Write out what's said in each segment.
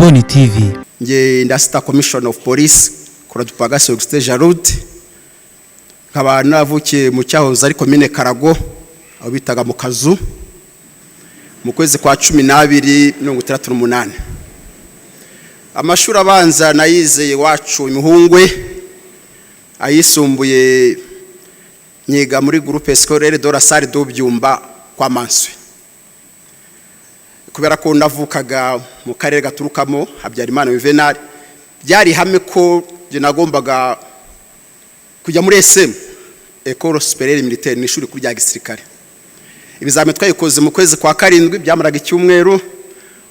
Imboni TV. Nge ndasita Commissioner of Police Koradupagasi Augustin Jarud, nkaba navukiye mu cyahoze ari komine Karago, aho bitaga mu Kazu, mu kwezi kwa 12 68. Amashuri abanza nayizeye iwacu Imihungwe, ayisumbuye nyiga muri Groupe Scolaire de la Salle de Byumba kwa Manswe. Kubera ko navukaga mu karere gaturukamo Habyarimana Juvenal, byari ihame ko njye nagombaga kujya muri ESM, École Supérieure Militaire, ni ishuri rya gisirikare. Ibizamini twayikoze mu kwezi kwa karindwi, byamaraga icyumweru.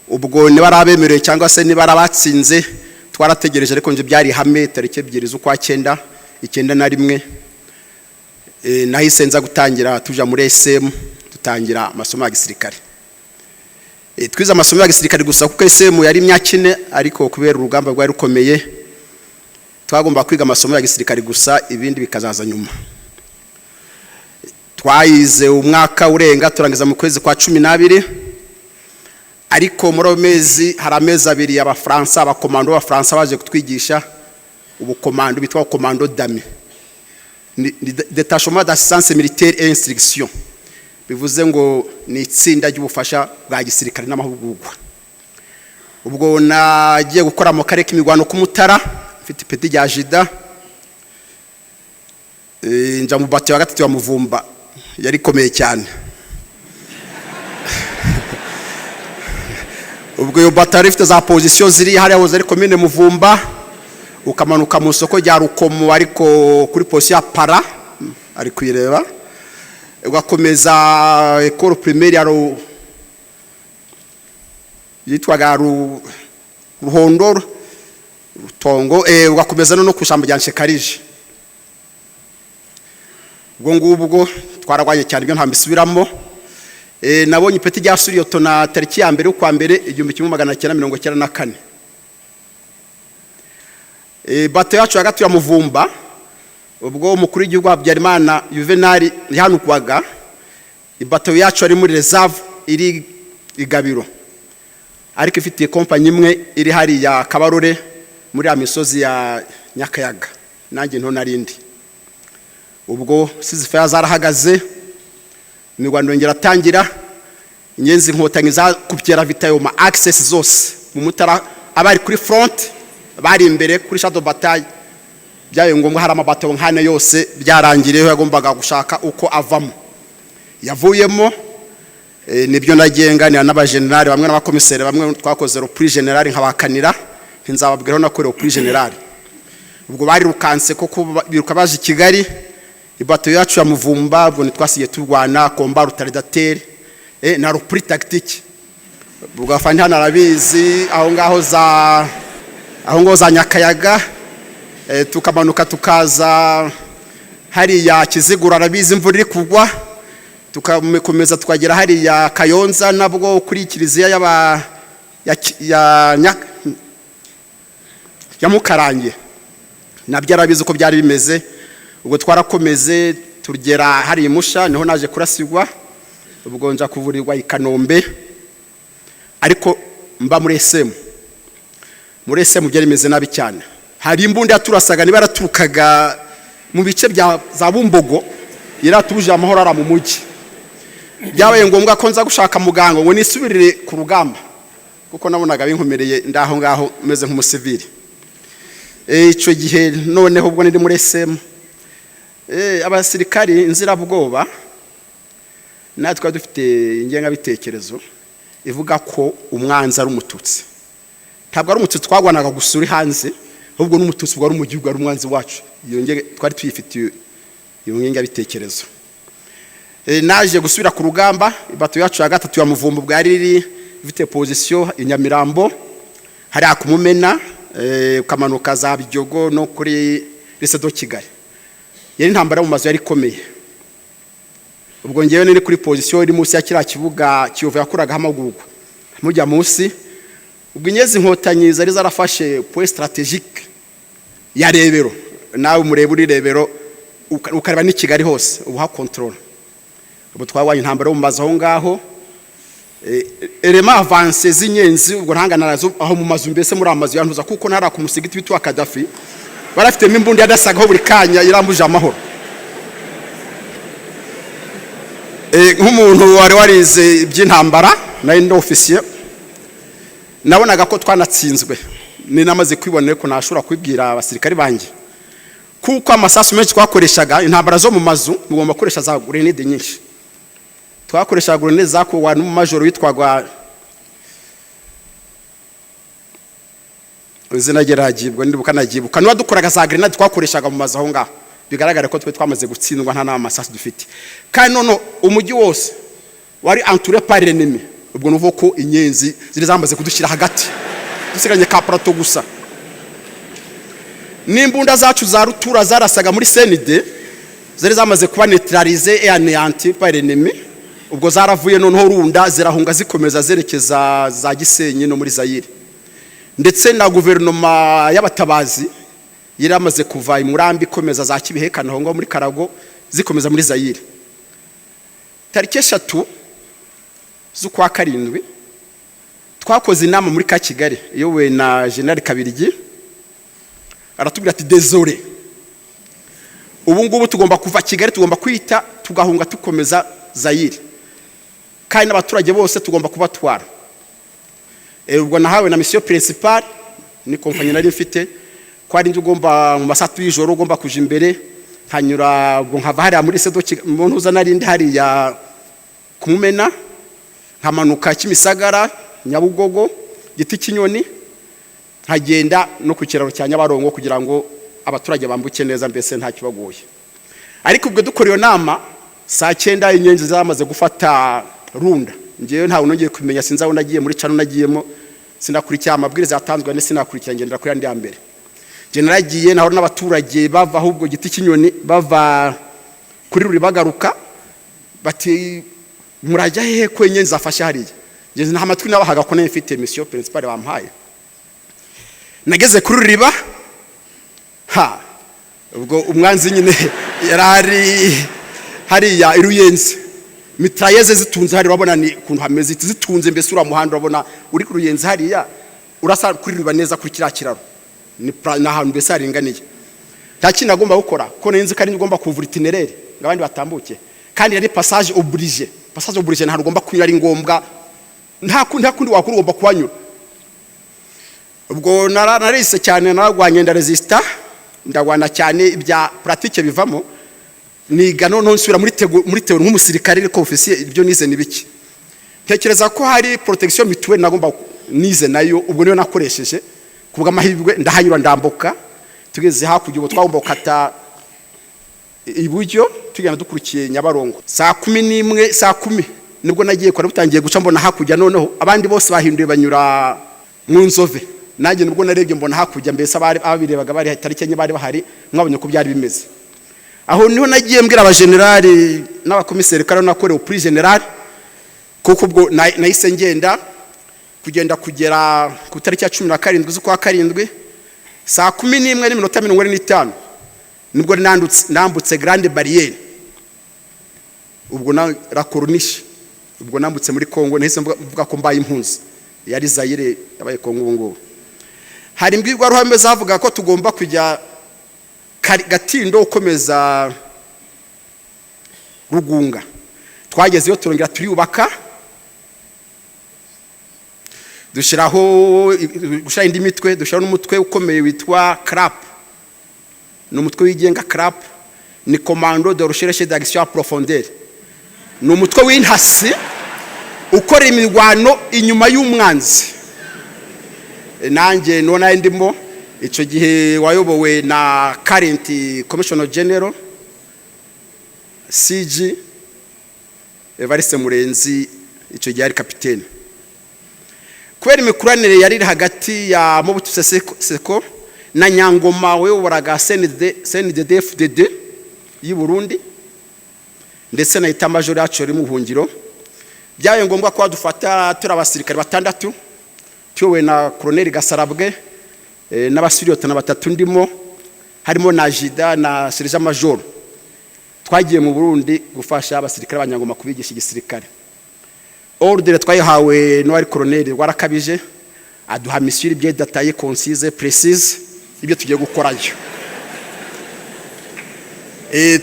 Ubwo niba ari abemerewe cyangwa se niba ari abatsinze twarategereje, ariko njye byari ihame. Tariki 2 z'ukwa cyenda 91 nahise nza gutangira tuja muri ESM, dutangira amasomo ya gisirikare. Twize amasomo ya gisirikare gusa, kuko ESM yari imyaka 4, ariko kubera urugamba rwari rukomeye twagomba kwiga amasomo ya gisirikare gusa, ibindi bikazaza nyuma. Twayize umwaka urenga, turangiza mu kwezi kwa 12. Ariko muri ayo mezi hari amezi 2 Abafaransa, abakomando b'Abafaransa baje kutwigisha ubukomando bitwa commando DAMI, ni Détachement d'assistance militaire et instruction, bivuze ngo ni itsinda ry'ubufasha bwa gisirikare n'amahugurwa. Ubwo nagiye gukora mu karere k'imirwano k'Umutara, mfite ipeti rya jida. Nja mu bato ya gatatu ya Muvumba, yari ikomeye cyane. Ubwo iyo bato yari ifite za position ziri hariya hoze ari komine Muvumba, ukamanuka mu isoko rya Rukomo, ariko kuri position ya Para ari kuyireba, ugakomeza école primaire ya yitwaga Ruhondo Rutongo, ugakomeza no ku ishyamba rya Nshekarije. Ubwo ngubwo twararwanye cyane, ibyo ntambisubiramo. Nabonye ipeti rya sous-lieutenant tariki ya 1 y'ukwa mbere 1994. Bato yacu ya gatatu ya Muvumba, ubwo umukuru w'igihugu Habyarimana Juvenal yahanukwaga, ibato yacu ari muri reserve iri Igabiro, ariko ifitiye kompanyi imwe iri hariya Kabarore muri ya misozi ya Nyakayaga, nanjye nto narindi. Ubwo cease-fire zarahagaze, imirwano yongera atangira. Inyenzi Inkotanyi zakubye ravitaillement axes zose mu Mutara, abari kuri front bari imbere kuri champ de bataille. Byabaye ngombwa hari amabato nkane yose byarangiriyeho, yagombaga gushaka uko avamo, yavuyemo. Nibyo nagiye nganira n'abajenerali bamwe n'abakomiseri bamwe, twakoze repli général, nkabakanira nzababwiraho nakorewe repli général. Ubwo barirukanse koko, biruka baje i Kigali. Ibato yacu ya Muvumba ubwo ntitwasigaye turwana combat retardateur na repli tactique. Ubwo afande hano arabizi, aho ngaho za Nyakayaga, tukamanuka tukaza hariya Kiziguro, arabizi, imvura iri kugwa, tukakomeza tukagera hariya Kayonza, nabwo kuri kiliziya y'aba ya, ya, ya Mukarange, nabyo arabizi uko byari bimeze. Ubwo twarakomeze tugera hariya Musha, niho naje kurasigwa. Ubwo nja kuvurirwa i Kanombe, ariko mba muri ESM. Muri ESM byari bimeze nabi cyane. Hari imbunda yaturasaga, niba yaraturukaga mu bice bya za Bumbogo, yaratubuje amahoro ara mu mujyi. Byabaye ngombwa ko nza gushaka muganga ngo nisubirire ku rugamba, kuko nabonaga binkomereye ndaho ngaho meze nk'umusivili. Icyo gihe noneho ubwo niri muri ESM, abasirikari inzirabwoba natwe dufite ingengabitekerezo ivuga ko umwanzi ari Umututsi. Ntabwo ari Umututsi twagwanaga gusa uri hanze, ahubwo n'Umututsi wari mu gihugu ari umwanzi wacu. Iyo twari tuyifitiye iyo ngengabitekerezo. Naje gusubira ku rugamba. Ibato yacu ya gatatu ya Muvumba bwari iri ifite position i Nyamirambo, hariya ku Mumena, ukamanuka za Biryogo no kuri Lycée de Kigali. Yari intambara yo mu mazu, yari ikomeye. Ubwo ngewe niri kuri position iri munsi ya kiriya kibuga Kiyovu yakuragaho amagurwa, mujya munsi. Ubwo Inyezi Inkotanyi zari zarafashe point stratégique ya Rebero, nawe mureba uri Rebero ukareba n'i Kigali hose ubu hakontorora. Ubu twabonye intambara yo mu mazu aho ngaho. Éléments avancés z'inyenzi, ubwo ntangana nazo aho mu mazu, mbese muri amazu yantuza, kuko ntara ku musigiti witwa Kadafi barafitemo imbunda yadasagaho buri kanya irambuje amahoro. Nk'umuntu wari warize iby'intambara, nari ndi ofisiye, nabonaga ko twanatsinzwe. Ni namaze kwibonera ko ntashobora kubibwira abasirikari banjye, kuko amasasu menshi twakoreshaga, intambara zo mu mazu mugomba gukoresha za grenade nyinshi. Twakoreshaga grenade zakorwa n'umumajoro witwaga, izina rye ragibwa ndibuka nagibuka, niba dukoraga za grenade twakoreshaga mu mazu aho ngaho. Bigaragara ko twe twamaze gutsindwa, nta n'amasasu dufite, kandi none umujyi wose wari entouré par l'ennemi. Ubwo nuvuga ko inyenzi ziri zamaze kudushyira hagati, dusigaranye ka plateau gusa. N'imbunda zacu za rutura zarasaga muri CND zari zamaze kuba neutralisées et anéanties par l'ennemi. Ubwo zaravuye noneho Runda, zirahunga, zikomeza zerekeza za Gisenyi no muri Zayire. Ndetse na guverinoma y'abatabazi yari yamaze kuva i Murambi, ikomeza za Kibihekana aho ngaho muri Karago, zikomeza muri Zayire. Tariki 3 z'ukwa karindwi twakoze inama muri ka Kigali iyobowe na General Kabirigi. Aratubwira ati: "Désolé, ubu ngubu tugomba kuva Kigali, tugomba kwita tugahunga, tukomeza Zayire, kandi n'abaturage bose tugomba kubatwara." Ubwo nahawe na mission principale, ni compagnie nari mfite, ko ari ugomba mu masaha y'ijoro ugomba kuja imbere, nkanyura, ubwo nkava hariya muri sedo mu ntuza narindi hariya kumumena, nkamanuka Kimisagara, Nyabugogo, Giti cy'inyoni, nkagenda no ku kiraro cya Nyabarongo kugira ngo abaturage bambuke neza, mbese nta kibagoye. Ariko ubwo dukora iyo nama saa 9, inyenzi zamaze gufata Runda. Ngewe ntawe nongeye kumenya, sinzi aho nagiye, muri cano nagiyemo, sinakurikira amabwiriza yatanzwe, sinakurikira, ngendera kuri andi ya mbere. Njye naragiye naho n'abaturage bava ahubwo Giti cy'inyoni, bava kuri ruri, bagaruka bati: "Murajya hehe ko inyenzi zafashe hariya?" Njye nta matwi nabahaga, ko nari mfite mission principale bampaye. Nageze kuri ruriba, ha, ubwo umwanzi nyine yari ari hariya i Ruyenzi, mitrailleuses zitunze hari, urabona ni ukuntu hameze, zitunze mbese uriya muhanda urabona uri ku Ruyenzi hariya, urasa kuri ruriba neza kuri kiriya kiraro, ni ahantu mbese haringaniye. Nta kintu agomba gukora, ko nari nzi ko ari ngomba kuvura itinéraire ngo abandi batambuke, kandi yari passage obligé. Passage obligé ntabwo ugomba kunyura, ari ngombwa, nta kundi wakora, ugomba kuhanyura. Ubwo narise cyane, nararwanye, ndaresista, ndagwana cyane, ibya pratique bivamo, niga noneho nsubira muri théorie nk'umusirikare, ariko ofisiye ibyo nize ni biki. Ntekereza ko hari protection mutuelle nagomba nize nayo, ubwo niyo nakoresheje. Kubwa amahirwe ndahanyura, ndambuka. Tugeze hakurya, ubwo twagomba gukata iburyo, tugenda dukurikiye Nyabarongo. Saa 11, saa 10 nibwo nagiye kora, butangiye guca, mbona hakurya noneho abandi bose bahinduye banyura mu Nzove. Nanjye nibwo narebye mbona hakurya, mbese abari ababirebaga bari tariki 4 bari bahari, mwabonye ko byari bimeze. Aho niho nagiye mbwira abajenerali n'abakomiseri ko ariho nakorewe prix général, kuko ubwo nahise ngenda kugenda kugera ku itariki ya 17 z'ukwa karindwi, saa 11:45 nibwo nambutse grande barrière, ubwo na la corniche. Ubwo nambutse muri Kongo, nahise mvuga ko mbaye impunzi. Yari Zayire, yabaye Kongo ubu ngubu. Hari imbwirwaruhame zavuga ko tugomba kujya Gatindo, ukomeza Rugunga. Twagezeyo, turongera turiyubaka, dushyiraho gushyiraho indi mitwe, dushyiraho n'umutwe ukomeye witwa CRAP. Ni umutwe wigenga. CRAP ni Commando de Recherche d'Action en Profondeur, ni umutwe w'intasi ukora imirwano inyuma y'umwanzi. Nanjye none ndimo. Icyo gihe wayobowe na current Commissioner General, CG Evariste Murenzi, icyo gihe ari kapitene. Kubera imikoranire yari iri hagati ya Mobutu Sese Seko na Nyangoma wayoboraga CND, CNDD FDD y'u Burundi, ndetse na état-major yacu yari mu buhungiro, byabaye ngombwa ko badufata turi abasirikare batandatu, tuyobowe na Colonel Gasarabwe, n'abasiriyotana batatu ndimo, harimo na jida na sergent major. Twagiye mu Burundi gufasha abasirikare ba Nyangoma, kubigisha igisirikare. Ordre twayihawe n'uwari koroneri Rwarakabije, aduha mission bien détaillée, concise, précise, ibyo tugiye gukorayo.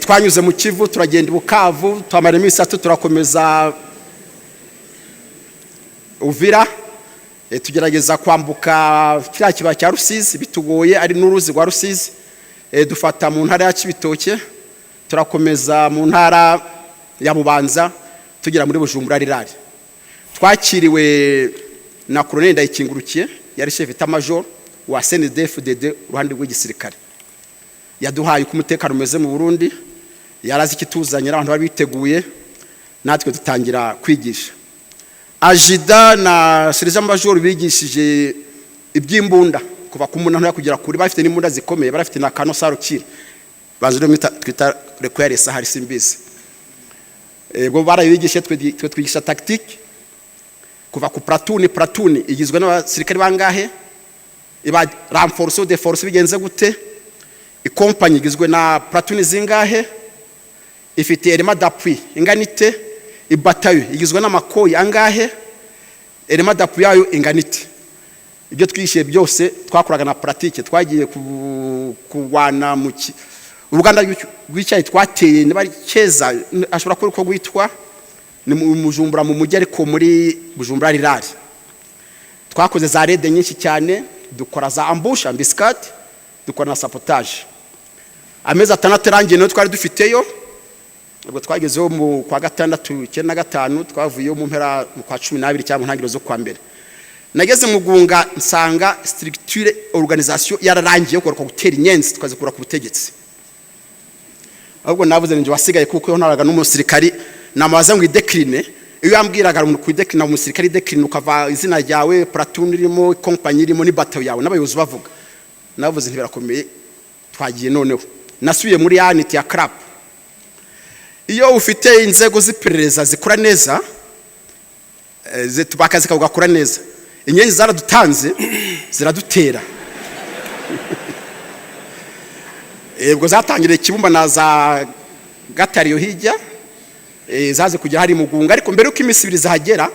Twanyuze mu Kivu, turagenda i Bukavu, twamara iminsi 3, turakomeza Uvira, tugerageza kwambuka kiriya kibaya cya Rusizi bitugoye, ari n'uruzi rwa Rusizi. Dufata mu ntara ya Cibitoke, turakomeza mu ntara ya Bubanza, tugera muri Bujumbura rural. Twakiriwe na Colonel Ndayikingurukiye, yari chef d'état-major wa CNDD-FDD uruhande rw'igisirikare. Yaduhaye uko umutekano umeze mu Burundi, yarazi ikituzanye, abantu bari biteguye, natwe dutangira kwigisha. Adjudant na sergent major bigishije iby'imbunda kuva ku mbunda ntoya kugera kuri, bafite n'imbunda zikomeye, barafite na canon sans recul, bazi rero twita require hari simbizi. Ubwo barabigishije, twe twigisha tactique kuva ku platoon. Platoon igizwe n'abasirikare bangahe? Iba renforce de force bigenze gute? Ikompanyi igizwe na platoon zingahe? Ifite élément d'appui ingana ite? Ibatayo igizwe n'amakoyi angahe? Élément d'appui yayo ingana ite? Ibyo twishyuye byose twakoraga na pratique. Twagiye kurwana mu uruganda rw'icyayi twateye, niba ari Keza, ashobora kuba uko rwitwa, ni mu Bujumbura mu mujyi, ariko muri Bujumbura rural. Twakoze za raid nyinshi cyane, dukora za ambush, embuscade, dukora na sabotage. Amezi 6 arangiye niyo twari dufiteyo. Ubwo twagezeho mu kwa gatandatu 95, twavuyeyo mu mpera mu kwa 12 cyangwa mu ntangiriro zo kwa mbere. Nageze mu Gunga nsanga structure, organisation yararangiye, kugaruka gutera inyenzi tukazikura ku butegetsi. Ahubwo navuze ninjye wasigaye, kuko ntaraga n'umusirikari namaza ngo idécline. Iyo yambwiraga ngo kuidéclina, umusirikari décline ukava izina ryawe, platoon irimo, compagnie irimo, ni bataillon yawe, n'abayobozi bavuga. Navuze ntibirakomeye, twagiye. Noneho nasubiye muri ya unité ya CRAP. Iyo ufite inzego z'iperereza zikora neza, akazi kawe gakora neza. Inyenzi zaradutanze, ziradutera. Ubwo zatangiriye Kibumba na za Gatariyo hirya, zaze kujya hari Mugunga. Ariko mbere yuko iminsi 2 zahagera,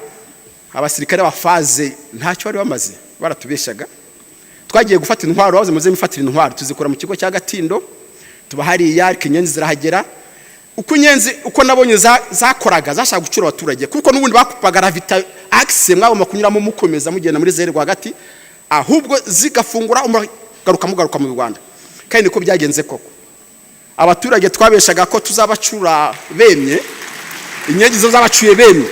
abasirikare ba FAZ ntacyo bari bamaze, baratubeshaga. Twagiye gufata intwaro, bavuze muze mufatira intwaro, tuzikura mu kigo cya Gatindo, tuba hariya, ariko inyenzi zirahagera. Uko inyenzi, uko nabonye zakoraga, zashaka gucura abaturage, kuko n'ubundi bakupaga ravita axe mwagomba kunyuramo mukomeza mugenda muri Zaire rwagati, ahubwo zigafungura mugaruka, mugaruka mu Rwanda. Kandi niko byagenze koko. Abaturage twabeshaga ko tuzabacura bemye, inyenzi zo zabacuye bemye,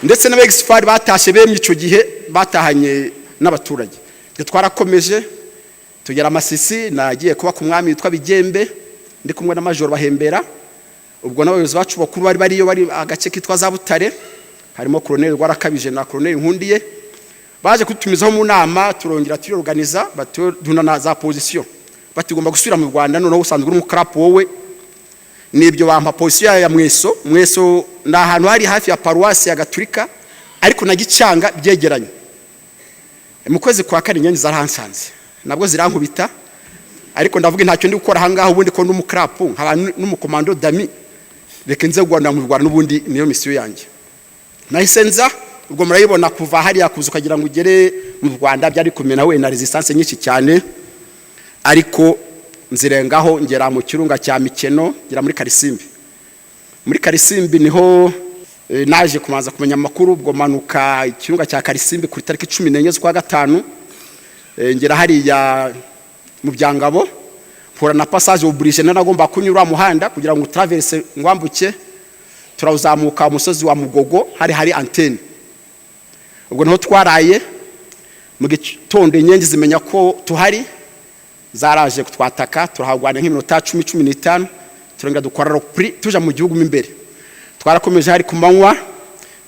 ndetse n'aba ex-FAR batashye bemye icyo gihe, batahanye n'abaturage. Twe twarakomeje tugera Masisi. Nagiye kuba ku mwami witwa Bigembe, ndi kumwe na Majoro Bahembera. Ubwo n'abayobozi bacu bakuru bari bariyo, bari agace kitwa za Butare, harimo Colonel Rwarakabije na Colonel Nkundiye. Baje kutumizaho mu nama, turongera turiorganiza, batuna na za position, batugomba gusubira mu Rwanda. Noneho usanzwe uri umukarapu wowe, nibyo, bampa position ya Mweso. Mweso ni ahantu hari hafi ya paruwasi ya Gaturika, ariko na Gicanga byegeranye. Mu kwezi kwa kane inyenzi zarahansanze, nabwo zirankubita, ariko ndavuga ntacyo ndi gukora ahangaha ubundi, ko n'umukarapu nkaba n'umukomando dami, reka nze Rwanda mu Rwanda, n'ubundi niyo mission yanjye. Nahise nza. Ubwo murayibona, kuva hariya kuza ukagira ngo ugere mu Rwanda byari kumena we na resistance nyinshi cyane, ariko nzirengaho, ngera mu kirunga cya Mikeno, ngera muri Karisimbi. Muri Karisimbi niho naje kubanza kumenya amakuru. Ubwo manuka ikirunga cya Karisimbi ku itariki 14 z'ukwa gatanu, ngera hariya mu Byangabo, mpura na passage obligé, nagomba kunyura muhanda kugira ngo traverse ngwambuke. Turawuzamuka umusozi wa Mugogo, hari antenne. Ubwo niho twaraye. Mu gitondo inyenzi zimenya ko tuhari, zaraje kutwataka, turahagwana nk'iminota 10, 15, turongera dukora repli, tuja mu gihugu mo imbere. Twarakomeje, hari ku manywa,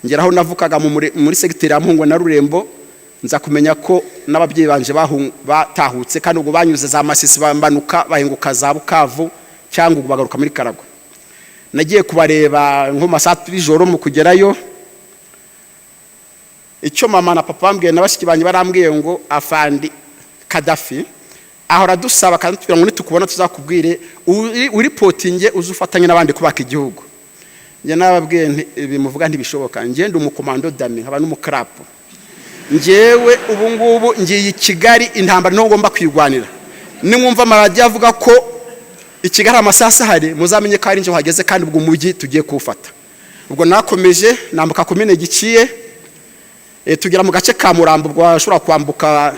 ngeraho navukaga muri segiteri ya Muhungwe na Rurembo. Nza kumenya ko n'ababyeyi banje batahutse, kandi ubwo banyuze za Masisi, bambanuka bahinguka za Bukavu cyangwa ubwo bagaruka muri Karagwe. Nagiye kubareba nko mu masaha y'ijoro. Mu kugerayo, icyo mama na papa bambwiye na bashiki banjye, barambwiye ngo afandi Kadafi ahora dusaba kandi tubwira ngo nitukubona tuzakubwire uri potinge, uze ufatanye n'abandi kubaka igihugu. Njye nababwiye nti ibi muvuga ntibishoboka. Njye ndi umukomando dami, nkaba n'umukarapu. Njyewe ubu ngubu ngiye i Kigali, intambara niho ngomba kwirwanira. Nimwumva amaradiyo avuga ko i Kigali amasasu ahari, muzamenye ko ari njye uhageze, kandi ubwo umujyi tugiye kuwufata. Ubwo nakomeje nambuka komine Giciye, tugera mu gace ka Murambo. Ubwo washobora kwambuka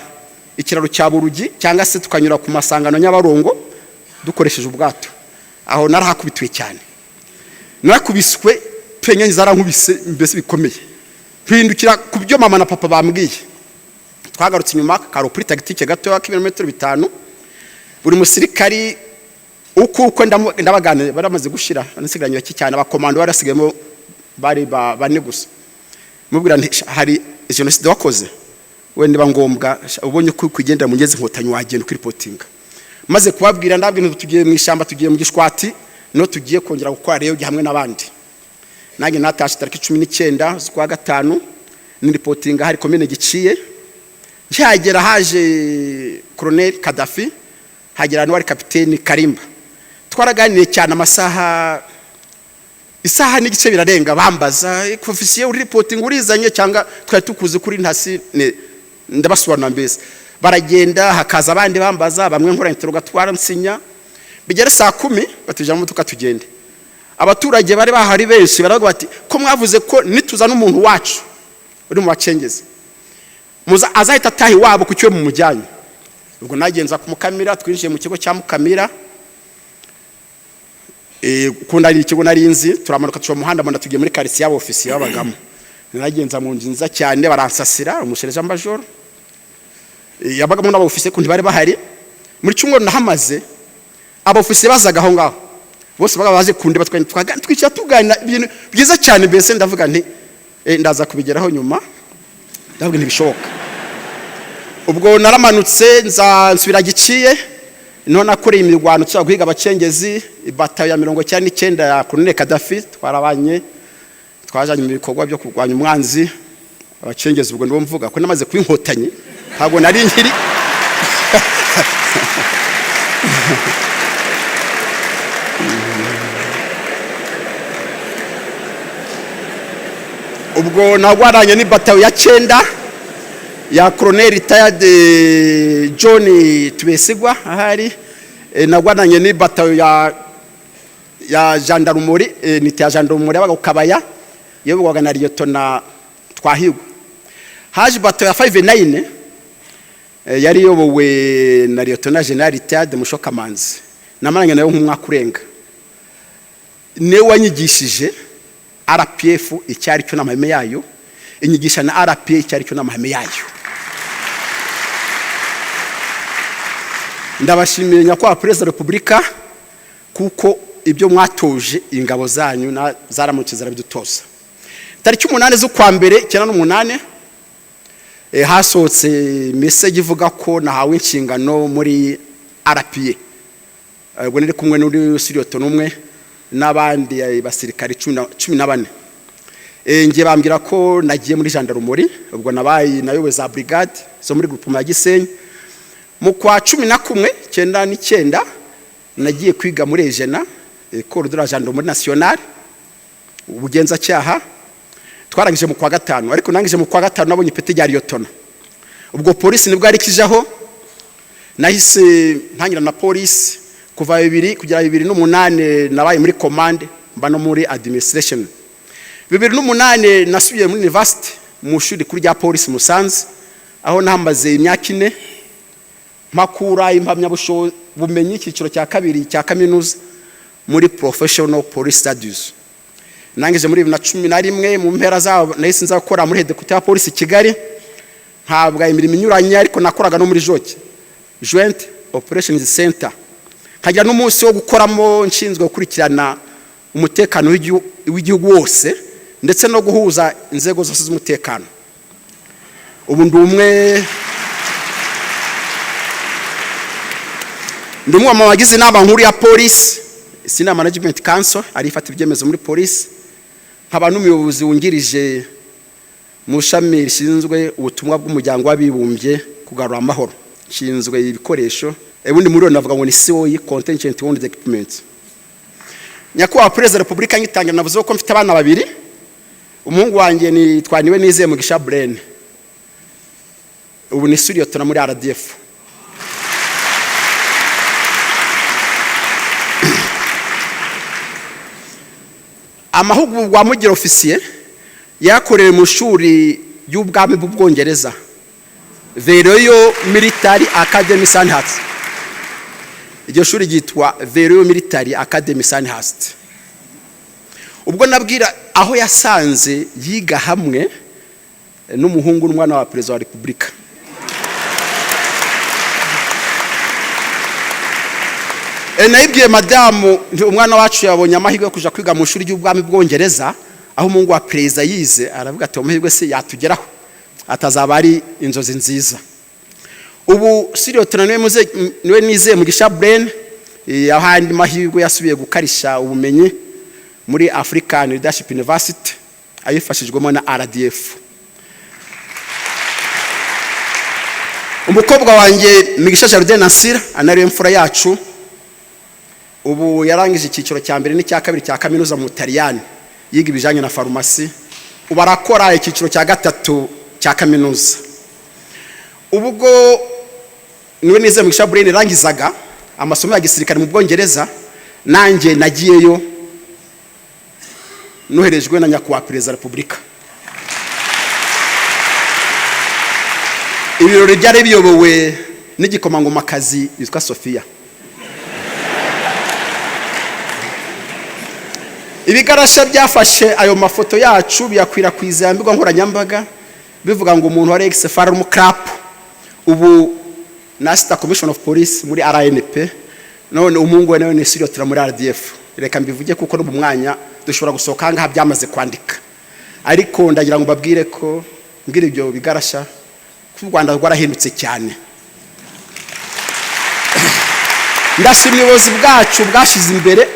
ikiraro cya Burugi cyangwa se tukanyura ku masangano Nyabarongo dukoresheje ubwato. Aho narahakubitiwe cyane, narakubiswe pe, nyange zarankubise mbese bikomeye, mpindukira ku byo mama na papa bambwiye. Twagarutse inyuma ka repli tactique gatoya k'ibirometero 5. Buri musirikari uko ndabaganira, baramaze gushira, nasigaranye bake cyane. Abakomando barasigayemo bari bane gusa. Mubwira nti: "Hari jenoside wakoze wenda niba ngombwa ubonye ko kugendera mu ngezi Inkotanyi wagenda ukiripotinga." Maze kubabwira, ndabwira nti tugiye mu ishyamba, tugiye mu Gishwati, no tugiye kongera gukora rero hamwe n'abandi. Nanjye natashe tariki 19 z'ukwa gatanu, niripotinga hari komine Giciye. Nkihagera haje Colonel Kadafi, hagera n'uwari kapiteni Karimba. Twaraganiriye cyane amasaha, isaha n'igice birarenga, bambaza: "Ofisiye, uri reporting urizanye cyangwa twari tukuzi kuri ntasi?" Ndabasobanura mbese. Baragenda, hakaza abandi bambaza, bamwe nkora interrogatoire, nsinya. Bigera saa 10, batujya mu modoka tugende. Abaturage bari bahari benshi baravuga bati: "Ko mwavuze ko nituzana umuntu wacu uri mu bacengezi azahita ataha iwabo, ku cyo mumujyanye?" Ubwo nagenza ku Mukamira, twinjiye mu kigo cya Mukamira, ukunda ari ikigo nari nzi. Turamanuka tuca mu muhanda, mbona tugiye muri quartier y'abofisiye babagamo. Nagenza mu nzu nziza cyane, baransasira. Umuserija majoro yabagamo n'abofisiye, kundi bari bahari. Muri cyumweru nahamaze, abofisiye bazaga aho ngaho bose baga baje kundeba, twicara tuganira ibintu byiza cyane. Mbese ndavuga nti ndaza kubigeraho nyuma. Ndavuga ntibishoboka. Ubwo naramanutse, nza nsubira Giciye, niho nakoreye imirwano tuza guhiga abacengezi. Ibatayo ya 99 ya Colonel Kadafi twarabanye, twajanye mu bikorwa byo kurwanya umwanzi, abacengezi. Ubwo ndibo mvuga ko namaze kuba Inkotanyi, ntabwo nari nkiri. Ubwo nagwaranye n'ibatayo ya 9 ya Colonel retired John Tubesigwa ahari. Nagwaranye n'ibatayo ya gendarmerie, unité ya gendarmerie yabaga ku Kabaya, yoborwaga na Liyetona Twahigwa. Haje batayo ya 59, yari iyobowe na Liyetona General retired Mushokamanzi. Namaranye nayo nk'umwaka urenga. Niwe wanyigishije RPF icyari cyo n'amahame yayo, inyigisha na RPA icyari cyo n'amahame yayo. Ndabashimiye, Nyakubahwa Perezida wa Repubulika, kuko ibyo mwatoje ingabo zanyu zaramutse zarabidutoza. Tariki 8 z'ukwa mbere 98, hasohotse message ivuga ko nahawe inshingano muri RPA. Ubwo nari kumwe n'uri siriyoto n'umwe n'abandi basirikari 14. Ngiye bambwira ko nagiye muri gendarmerie. Ubwo nabaye nayoboye za brigade zo muri groupement ya Gisenyi. Mu kwa 11 99 nagiye kwiga muri EGENA, École de la Gendarmerie Nationale, ubugenzacyaha. Twarangije mu kwa gatanu, ariko nangije mu kwa gatanu nabonye ipeti rya liyotona. Ubwo polisi nibwo yari ikijaho, nahise ntangira na polisi. Kuva 2000 kugera 2008 nabaye muri commande, mba no muri administration. 2008 nasubiye muri university, mu ishuri rikuru rya polisi Musanze, aho nahamaze imyaka 4, mpakura impamyabushobozi icyiciro cya kabiri cya kaminuza muri professional police studies. Nangije muri 2011 mu mpera zabo. Nahise nza gukora muri headquarter ya polisi Kigali, ntabwa imirimo inyuranye, ariko nakoraga no muri JOC, Joint Operations Center, nkagira n'umunsi wo gukoramo nshinzwe gukurikirana umutekano w'igihugu wose ndetse no guhuza inzego zose z'umutekano. Ubu ndi umwe mu bagize inama nkuru ya polisi, Senior Management Council, ari ifata ibyemezo muri polisi, nkaba n'umuyobozi wungirije mu ishami rishinzwe ubutumwa bw'Umuryango w'Abibumbye kugarura amahoro, nshinzwe ibikoresho. Ubundi muri navuga ngo ni COE, Contingent Wounded Equipment. Nyakubahwa Perezida wa Repubulika, ngitangira navuze ko mfite abana babiri. Umuhungu wanjye ni Twaniwe Nizeye Mugisha Burene, ubu ni sous-lieutenant muri RDF. Amahugurwa amugira ofisiye yakorewe mu ishuri ry'ubwami bw'Ubwongereza, The Royal Military Academy, Sandhurst. Iryo shuri ryitwa The Royal Military Academy, Sandhurst. Ubwo nabwira aho yasanze yiga hamwe n'umuhungu n'umwana wa Perezida wa Repubulika. Nayibwiye madamu, umwana wacu yabonye amahirwe yo kuja kwiga mu ishuri ry'ubwami bw'Ubwongereza aho umuhungu wa perezida yize. Aravuga ati: "Amahirwe se yatugeraho, atazaba ari inzozi nziza." Ubu sous-lieutenant niwe nizeye Mugisha Brain, aho andi mahirwe yasubiye gukarisha ubumenyi muri African Leadership University ayifashijwemo na RDF. Umukobwa wanjye Migisha Jardin Nasira, anariwe mfura yacu, ubu yarangije icyiciro cya mbere n'icya kabiri cya kaminuza mu Butaliyani, yiga ibijyanye na farumasi. Ubu arakora icyiciro cya gatatu cya kaminuza. Ubwo niwe nize Mugisha Brain irangizaga amasomo ya gisirikare mu Bwongereza, nanjye nagiyeyo noherejwe na Nyakubahwa Perezida wa Repubulika. Ibirori byari biyobowe n'igikomangomakazi witwa Sofiya. Ibigarasha byafashe ayo mafoto yacu biyakwirakwiza mbuga nkoranyambaga, bivuga ngo umuntu wa ex FAR crap, ubu na Assistant Commissioner of Police muri RNP, none umuhungu we nawe ni sous-lieutenant muri RDF. Reka mbivuge kuko no mu mwanya dushobora gusohoka ngaha byamaze kwandika, ariko ndagira ngo mbabwire ko mbwira ibyo bigarasha ko u Rwanda rwarahindutse cyane. Ndashima ubuyobozi bwacu bwashyize imbere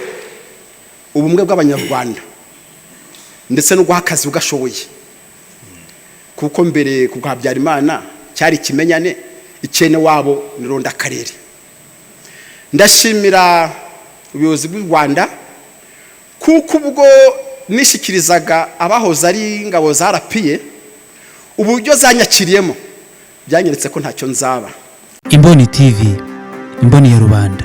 ubumwe bw'Abanyarwanda ndetse no guha akazi ugashoboye, kuko mbere ku bwa Habyarimana cyari ikimenyane, ikene wabo ni rondakarere. Ndashimira ubuyobozi bw'u Rwanda kuko ubwo nishikirizaga abahoze ari ingabo za RPA, uburyo zanyakiriyemo byanyeretse ko ntacyo nzaba. Imboni TV, imboni ya rubanda.